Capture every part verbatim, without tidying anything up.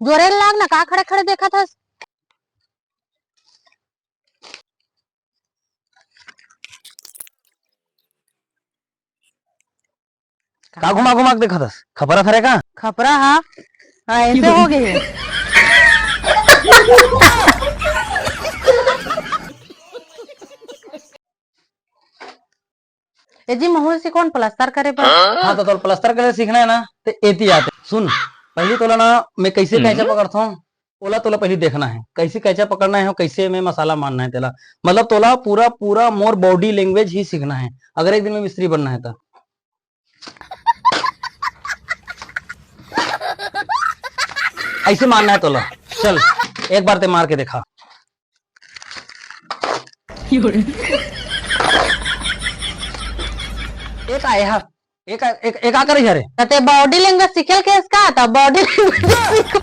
जोरे लाग ना, का खड़े खड़े देखत हस? का घुमा घुमा के देखत हस? खपरा थरे का? खपरा हा? हाँ, ऐसे हो गए। ए जी, महूँ सीखों प्लास्टर करे बर। हाँ, तो तोला प्लास्टर करे सीखना है ना, तो एती आते। सुन, पहली तोला ना, मैं कैसे कैंचा पकड़ता हूँ, ओला तोला पहली देखना है, कैसे कैंचा पकड़ना है, कैसे मैं मसाला मारना है तेला। मतलब तोला पूरा, पूरा मोर body language ही सीखना है, अगर एक दिन में मिस्त्री बनना है तो। ऐसे मारना है तोला। चल, एक बार ते मार के देखा। एक आए हा, एक, एक, एक आ करे हरे। ते body language सीखेल के इसका, तो body language सीख।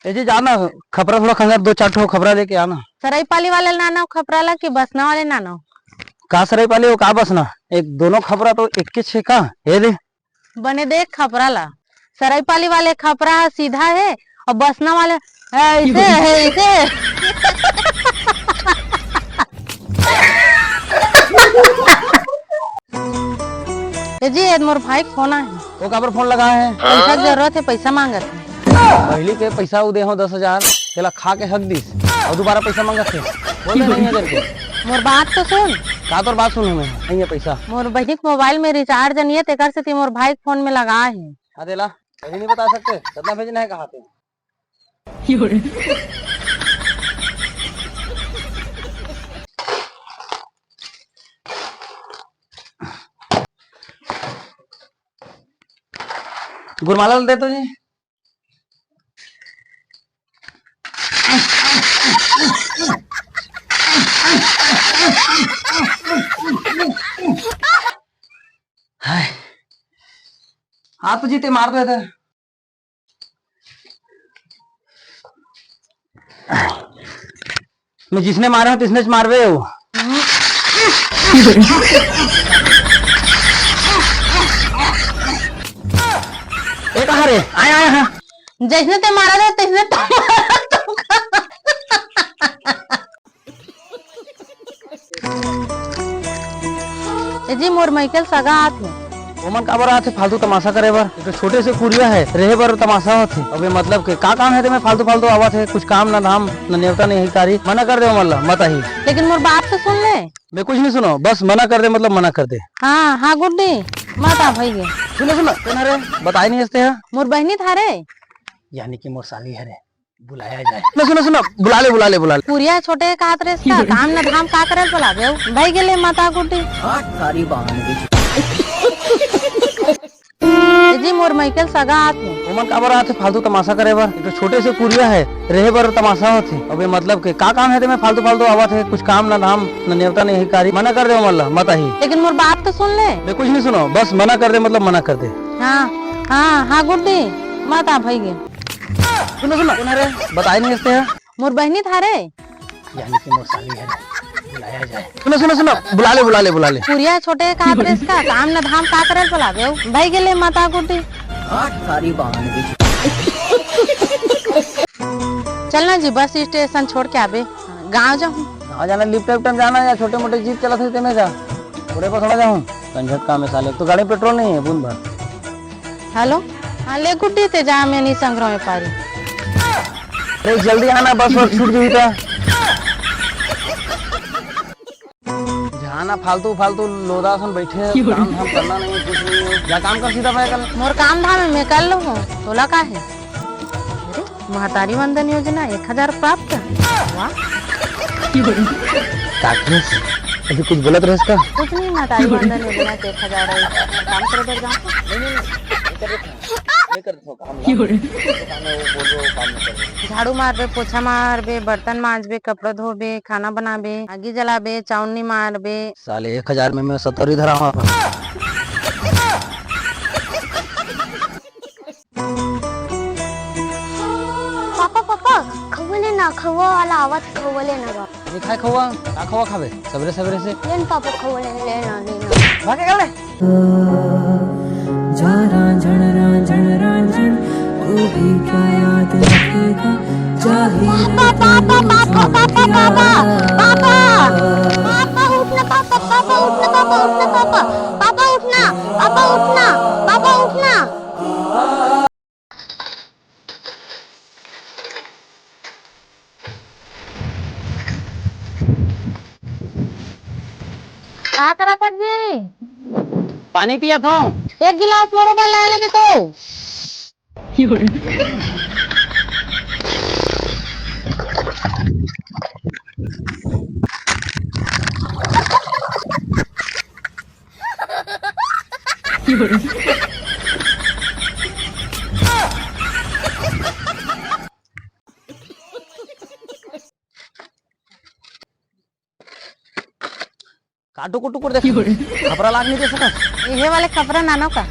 ए जी, जा ना, खपरा थोड़ा खंगार, दो चार ठो खपरा लेके आना। सरायपाली वाले लाना हो खपरा ला कि बसना वाले लाना हो? का सरायपाली हो, का बसना? एक दोनों खपरा तो एक के छे का? ए दे। बने देख खपरा ला, सरायपाली वाले खपरा ह सीधा है और बसना वाले ऐसे है, ऐसे है। ए जी, ए मोर भाई के फोन आए हे। वो काबर फोन लगा है? पैसा के जरूरत है, पैसा मांगत है। पहली के पैसा उ दे हो दस हजार, तेला खा के हक दिस, और दोबारा पैसा मांगत है। बोल दे नहीं है करके। मोर बात तो सुन। का तोर बात सुनूं मैं? नहीं है पैसा। मोर बहिनी के मोबाइल में रिचार्ज नहीं है, तेकर सेती मोर भाई के फोन में लगा है। हाँ, तेला अभी नहीं बता सकते, कितना भेजना है, कहाँ पे? गुरमाला दे तो जी। हाय। हाँ तो जी, ते मार दो इधर। मैं जिसने मारे हो, तिसने च मारबे हो। ए, कहाँ रे? आया, आया, हाँ। जैसने ते मारा था, तैसने तो मारा तुमका। ए जी, मोर मइके ल सगा आत हे। ओमन काबर आत हे फालतू तमाशा करे बर? एक छोटे से कुरिया है, रहे बर तमाशा होत हे। अबे मतलब के का काम है ते में फालतू फालतू आवत हे, कुछ काम ना धाम, ना नेवता, नहीं अधिकारी। मना कर दे ओमन ला, मत आही। लेकिन मोर बात तो सुन ले। मैं कुछ नहीं सुनो, बस मना कर दे, मतलब मना कर दे। हाँ, हाँ गुड्डी, मत आ भई गे। सुनो, सुनो, सुनो रे, बताए नहीं हंसते हैं। मोर बहिनी था रे। यानी कि मोर साली है रे। बुलाया जाए। सुनो, सुनो, सुनो, बुला ले, बुला ले, बुला ले। कुरिया छोटे का हाथ रेस का, काम न धाम का करल बुलावे हो? भाई गेले माता गुड्डी। हाथ सारी बाहर निकल। ए जी, मोर मइके ल सगा आत हे। ओमन काबर आत हे फालतू तमाशा करे बर? एक छोटे से कुरिया है, रहे बर तमाशा होत हे। अबे मतलब के का काम है ते में फालतू फालतू आवत हे, कुछ काम ना धाम, ना नेवता, नहीं अधिकारी। मना कर दे ओमन ला, मत आही। लेकिन मोर बात तो सुन ले। मैं कुछ नहीं सुनो, बस मना कर दे, मतलब मना कर दे। हाँ, हाँ, हाँ गुड्डी, मत आ भई गे। सुनो, सुनो, सुनो रे, बताए नहीं हंसते हैं। मोर बहिनी था रे। यानी कि मोर साली है, बुलाया जाए। सुनो, सुनो, सुनो, बुला ले, बुला ले, बुला ले। कुरिया छोटे का हाथ रेस का, काम न धाम का करल बुलावे हो? भाई गेले माता गुड्डी। हाथ सारी बाहर निकल। चल ना जी, बस स्टेशन छोड़ के आबे, गाँव जाहूँ। गाँव जाना, लिफ्ट उफ्ट में जाना या छोटे मोटे जीप चलत हे ते में जा। थोड़े पर थोड़ा जाहूँ, कंझट काम है साले, तो गाड़ी में पेट्रोल नहीं है, बूंद भर। हेलो, हाँ, ले गुड्डी ते जा, मैं नहीं संग रहो पारी। अरे जल्दी आना, बस वस छूट गई था। जाना फालतू फालतू लोदा सन बैठे, काम धाम करना नहीं है, कुछ नहीं है। जा काम कर सीधा भाई कल। मोर काम धाम है, मैं कर लूँ, तोला का है? अरे, महतारी वंदन योजना एक हजार प्राप्त। वाह। काकरेस, अभी कुछ बोलत रहेस का? कुछ नहीं, महतारी वंदन योजना के एक हजार है। काम करे बर जाऊँ। नहीं, नहीं, नहीं, नहीं कर देता हूँ। नहीं कर देता हूँ काम ना। जो काम है वो बोल रहे हो, काम नहीं कर रहे हो। झाड़ू मारबे, पोछा मारबे, बर्तन मांजबे, कपड़ा धोबे, खाना बनाबे, आगी जलाबे, चाउनी मारबे। साले एक हजार में मैं सत्तर ही धरा हूँ। पापा, पापा, खउआ लेना, खउआ वाला आवत, खउआ लेना बा। ये खाए खवा, का खवा खावे सबेरे सबेरे से? ले न पापा खवा, ले, ले ना, ले ना। भागे गले। जा रांझण रांझण रांझण, तू भी क्या याद रखेगा? जाहिर papa, papa, papa, papa, papa, papa, papa, उठना पापा, पापा, उठना पापा, उठना पापा, पापा, उठना, पापा, उठना, पापा, उठना। का करत हस जी? पानी पियत हूँ। एक गिलास मोरो बर ला लेबे तो। का टुकुर टुकुर देख, खपरा लाग नहीं दे सकत। एहे वाले खपरा नानो का?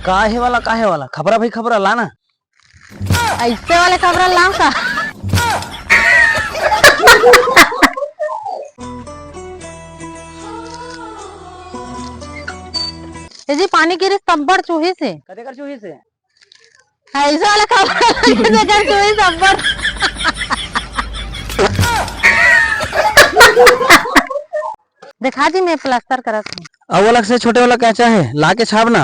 का हे वाला, का हे वाला? खपरा भाई, खपरा लाना। ऐसे वाले खपरा लाओ का? ए जी, पानी गिरिस तब्बड़ चूही से। कते कर चूही से? ऐसे वाला खपरा जेकर चूही से अब्बड़। देखा जी, मैं प्लास्टर करत हूँ। अउ अलग से छोटे वाला कैंचा हे, ला के छाप ना।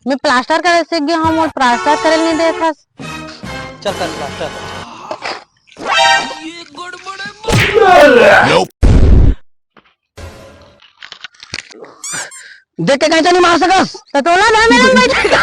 मैं प्लास्टर करे सीख गया हूँ, मोर प्लास्टर करे नहीं देत हस। चल कर प्लास्टर कर। देख के कैंचा नहीं मार सकस। तो तोला ना मेरा बैठा।